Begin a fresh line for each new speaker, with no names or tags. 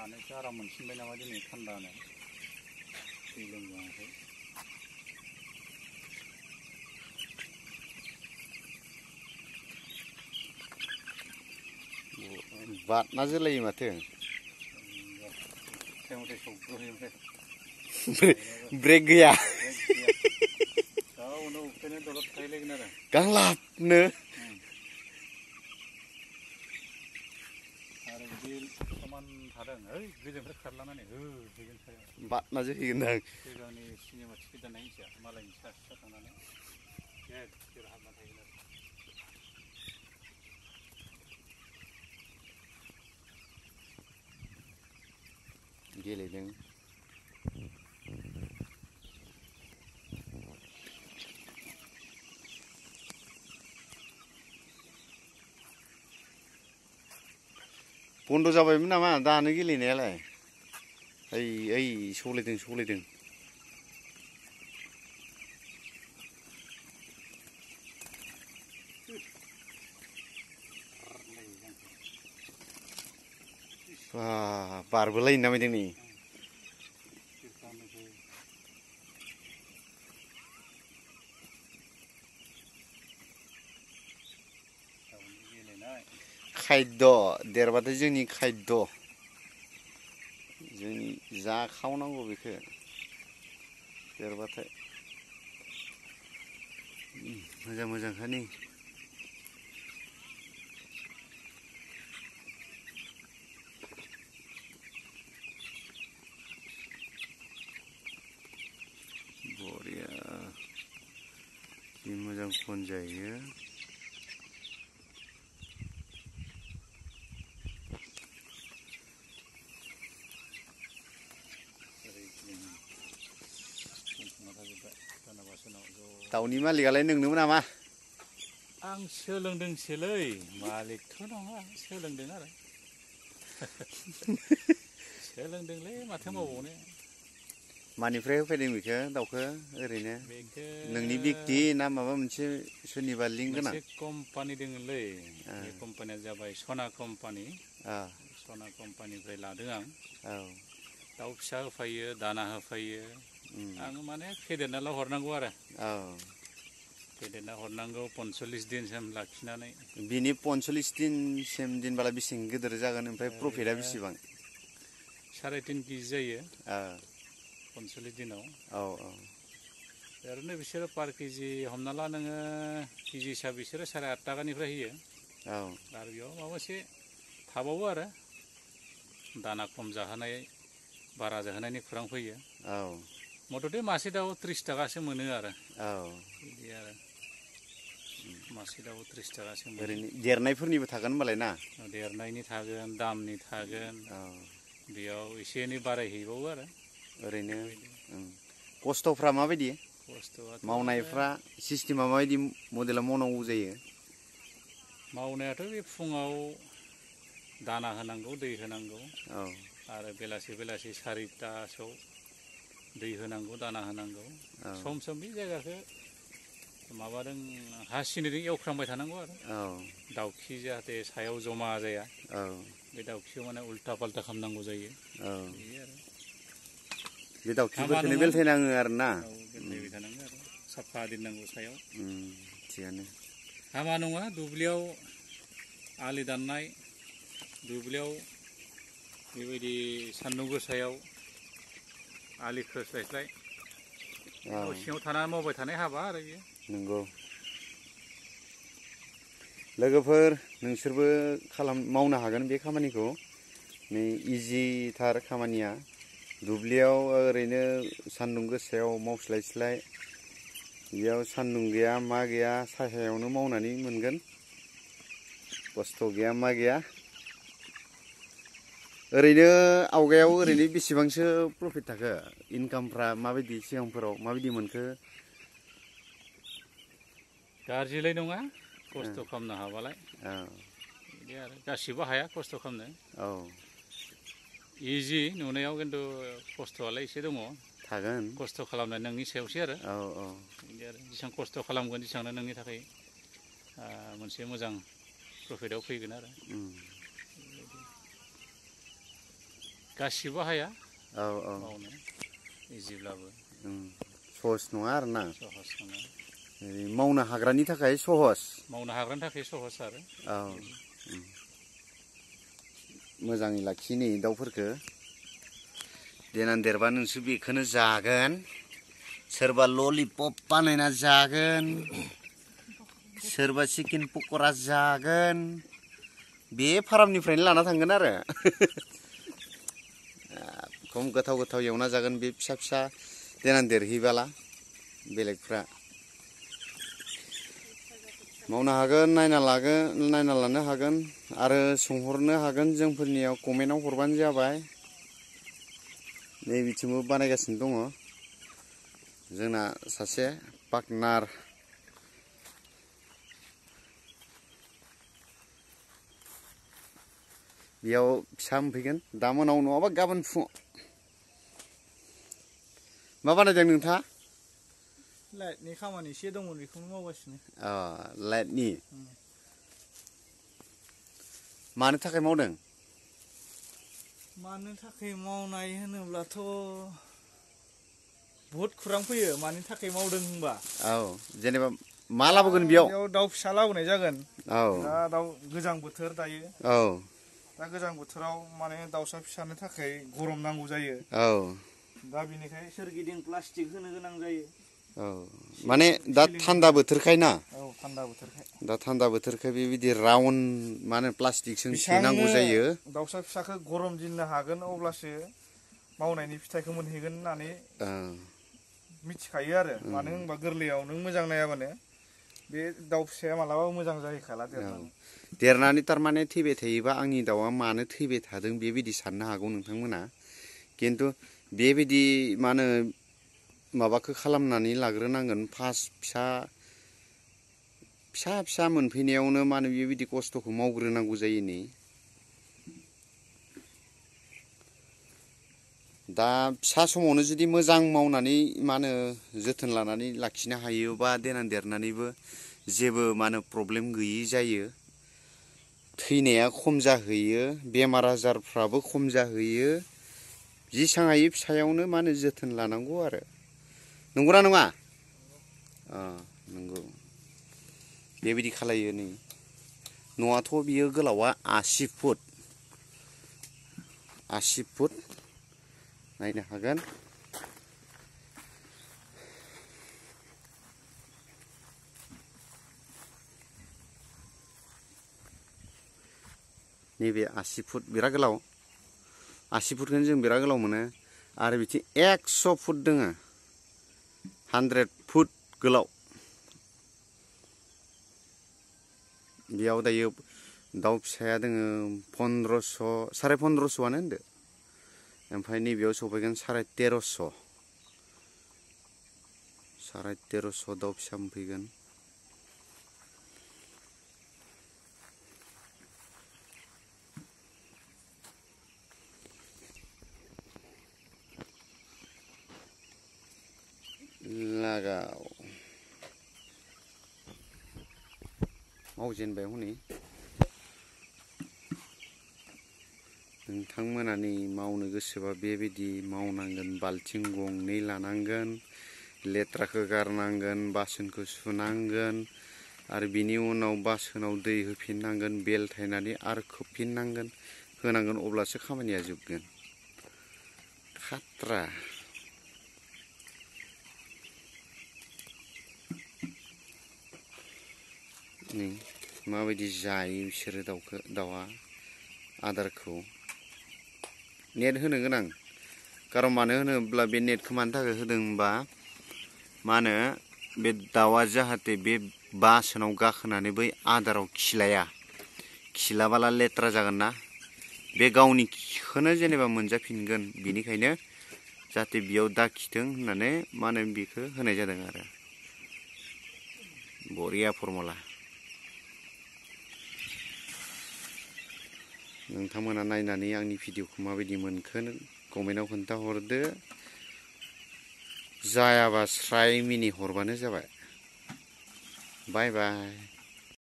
सानैसो आराम मोनसिनबाय नामा दिनै थान्दानो दै लोंजायाखै
बादना जोलायो माथो
मथे सौग्रोहैयो ओमफ्राय
ब्रेक गैया
गावनो उफेनो दलद थाहैलायगोन आरो
गांलाबनो
आरो बिदि समान थादों ओइ गोजौनिफ्राय खारलांनानै होहैगोन सायाव
बादना जोहैगोन दां
सिगांनि सिनेमा टिकेट दाननाय मिथिया मालायनि सा थांनानै गेजेर हाबना थाहैगोन आरो
गेलेदों बन्द जाबायमोन नामा दानो गेलेनायालाय ओइ सौलायदों बारबोलायनो नामायदों नै खायद देरबाथाय जोंनि खायद जोंनि जाखावनांगौ बेखौ देरबाथाय मोजांखा नै बरिया जि मोजां फन जायो दाउनि मालिकालाय नोंनोमोन नामा
आं सोलोंदोंसोलै मालिकथ' नङा सोलोंदों आरो सोलोंदोंलै माथो मावबावनो
मानिफ्राय होफैदों बेखौ दाउखौ ओरैनो नोंनि बेक्ति ना माबा मोनसे सोरनिबा लिंक गोनां
मोनसे कम्पानि दङलै बे कम्पानिया जाबाय सना कम्पानि सना कम्पानिनिफ्राय लादों आं दाउ फिसा होफैयो दाना होफैयो आङो माने फेदेरनाल' हरनांगौ आरो फेदेरना हरनांगौ 45 दिनसिम लाखिनानै
बिनि 45 दिनसिम दिनबाला बेसेबां गिदिर जागोन ओमफ्राय प्रफिटआ बेसेबां
3.5 केजि जायो 45 दिनाव ओरैनो बिसोरो पार केजि हमना ला नोङो केजि हिसाब बिसोरो 8.5 थाखानिफ्राय होयो आरो बेयाव माबा मोनसे थाबावो आरो दाना खम जाहोनाय बारा जाहोनायनि खुरां फैयो मथथे मासे दाउ 30 थाखासो मोनो आरो बिदि आरो मासे दाउ 30 थाखासो मोनो
ओरैनो देरनायफोरनिबो थागोन होनबालाय ना
देरनायनि थागोन दामनि थागोन बेयाव एसे एनै बारायहैबावो आरो
ओरैनो खस्थ'फ्रा माबायदि मावनायफ्रा सिस्टेमा माबायदि मडेला मावनांगौ जायो
मावनायाथ' बे फुङाव दाना होनांगौ दै होनांगौ आरो बेलासि 4टासोआव दै होनांगौ दाना होनांगौ सम सम बे जायगाखौ माबादों हा सिनिजों एवख्रांबाय थानांगौ आरो दाउखि जाहाथे सायाव जमा जाया बे दाउखियाव माने उल्था पाल्टा खालामनांगौ जायो बिदि आरो
बे दाउखिफोरखौनो बेलथायनाङो आरो ना
बेलथायबाय थानांगौ आरो साफा दोननांगौ सायाव
थिगानो
हामा नङा दुब्लियाव आलि दाननाय दुब्लियाव बेबायदि सान्दुं गोसायाव आलि खोस्लायस्लाय सिङाव थानानै मावबाय थानाय हाबा आरो बेयो
नंगौ लोगोफोर नोंसोरबो मावनो हागोन बे खामानिखौ नै इजिथार खामानिया दुब्लियाव ओरैनो सान्दुं गोसायाव मावस्लायस्लाय बेयाव सान्दुं गैया मा गैया सायायावनो मावनानै मोनगोन खस्थ' गैया मा गैया ओरैनो आवगायाव ओरैनो बेसेबांसो प्रफिट थाखो इनकामफ्रा माबायदि सिगांफोराव माबायदि मोनखो
गाज्रिलाय नङा खस्थ' खालामनो हाबालाय बिदि आरो गासिबो हाया खस्थ' खालामनो इजि नुनायाव खिन्थु खस्थ'आलाय एसे दङ
थागोन
खस्थ' खालामनाय नोंनि सायावसो आरो बिदि आरो जेसेबां खस्थ' खालामगोन एसेबांनो नोंनि थाखाय मोनसे मोजां प्रफिटआव फैगोन आरो गासिबो हाया
औ औ
मावनो इजिब्लाबो
सहस नङा आरोना
सहस नङा
मावनो हाग्रानि थाखाय सहस
मावनो हाग्रानि थाखाय सहस आरो
औ मोजाङै लाखिनि दाउफोरखो देनां देरबा नोंसोर बेखौनो जागोन सोरबा ललिपप बानायना जागोन सोरबा चिकेन पक'रा जागोन बे फार्मनिफ्रायनो लाना थांगोन आरो खम गोथाव गोथाव एवना जागोन बे फिसा फिसा देनां देरहैबाला बेलेगफ्रा मावनो हागोन नायना लानो हागोन आरो सोंहरनो हागोन जोंफोरनियाव कमेन्टआव हरबानो जाबाय नै बिथिंबो बानायगासिनो दङ जोंना सासे पार्टनार बेयाव फिसा मोनफैगोन दा मोनाव नङाबा गाबोन फुङाव मा बानायदों नोंथाङा
लाइटनि खामानि एसे दंमोन बेखौनो मावगासिनो
लाइटनि मानो थाखाय मावदों
मानो थाखाय मावनाय होनोब्लाथ' बहुद खुरां फैयो मानि थाखाय मावदों होनबा
औ जेनेबा मा लाबोगोन बेयाव
दाउ फिसा लाबोनाय जागोन
औ
दा दाउ गोजां बोथोर दायो
औ
दा गोजां बोथोराव माने दाउसा फिसानो थाखाय गरम नांगौ जायो
औ
दा बेनिखायनो सोरगिदिं प्लास्टिक होनो गोनां जायो
औ माने दा थान्दा बोथोरखाय ना
औ थान्दा बोथोरखाय
दा थान्दा बोथोरखाय बेबायदि राउन्ड मा होनो प्लास्टिकजों सोनांगौ जायो
दाउसा फिसाखौ गरम दिननो हागोन अब्लासो मावनायनि फिथाइखौ मोनहैगोन होननानै मिथिखायो आरो मानो होनबा गोरलैयाव नों मोजां नायाबानो बे दाउ फिसाया मालाबाबो मोजां जाहैखाला
देरनानै थारमाने थैबाय थायोबा आंनि दाउआ मानो थैबाय थादों बेबायदि साननो हागौ नोंथांमोना खिन्थु बेबायदि मा होनो माबाखौ खालामनानै लाग्रोनांगोन फार्स्ट फिसा मोनफैनायावनो मा होनो बेबायदि खस्थ'खौ मावग्रोनांगौ जायो नै दा फिसा समावनो जुदि मोजां मावनानै मा होनो जोथोन लानानै लाखिनो हायोबा देनां देरनानैबो जेबो मा होनो प्रब्लेम गैयि जायो थैनाया खम जाहैयो बेमार आजारफ्राबो खम जाहैयो जेसां हायो फिसायावनो मा होनो जोथोन लानांगौ आरो नंगौना नङा नंगौ बेबायदि खालायो नै न'आथ' बियो गोलावा 80 फुट नायनो हागोन नैबे 80 फुट बिराद गोलाव 80 फुटखौनो जों बिराद गोलाव मोनो आरो बिथिं 100 फुट दोङो 100 फुट गोलाव बेयाव दायो दाउ फिसाया दोङो 1500 1550आनो होनदो ओमफ्राय नैबेयाव सफैगोन 1350 दाउ फिसा मोनफैगोन लागाव मावजेनबाय हनै नोंथांमोना नै मावनो गोसोबा बेबायदि मावनांगोन बाल्थिं गंनै लानांगोन लेथ्राखौ गारनांगोन बासोनखौ सुनांगोन आरो बिनि उनाव बासोनाव दै होफिननांगोन बेलथायनानै आरो खोबफिननांगोन होनांगोन अब्लासो खामानिया जोबगोन खाट्रा नै माबायदि जायो बिसोरो दाउआ आदारखौ नेट होनो गोनां खारन मानो होनोब्ला बे नेटखौ मानो थाखाय होदों होनबा मा होनो बे दाउआ जाहाथे बे बासोनाव गाखोनानै बै आदाराव खिलाबाला लेथ्रा जागोन ना बे गावनि खिखौनो जेनेबा मोनजाफिनगोन बेनिखायनो जाहाथे बेयाव दाखिथों होननानै मा होनो बेखौ होनाय जादों आरो बरिया फर्मुला नोंथांमोना नायनानै आंनि भिडिअखौ माबायदि मोनखो कमेन्टआव खोन्थाहरदो जायाबा स्राय मिनि हरबानो जाबाय बाय बाय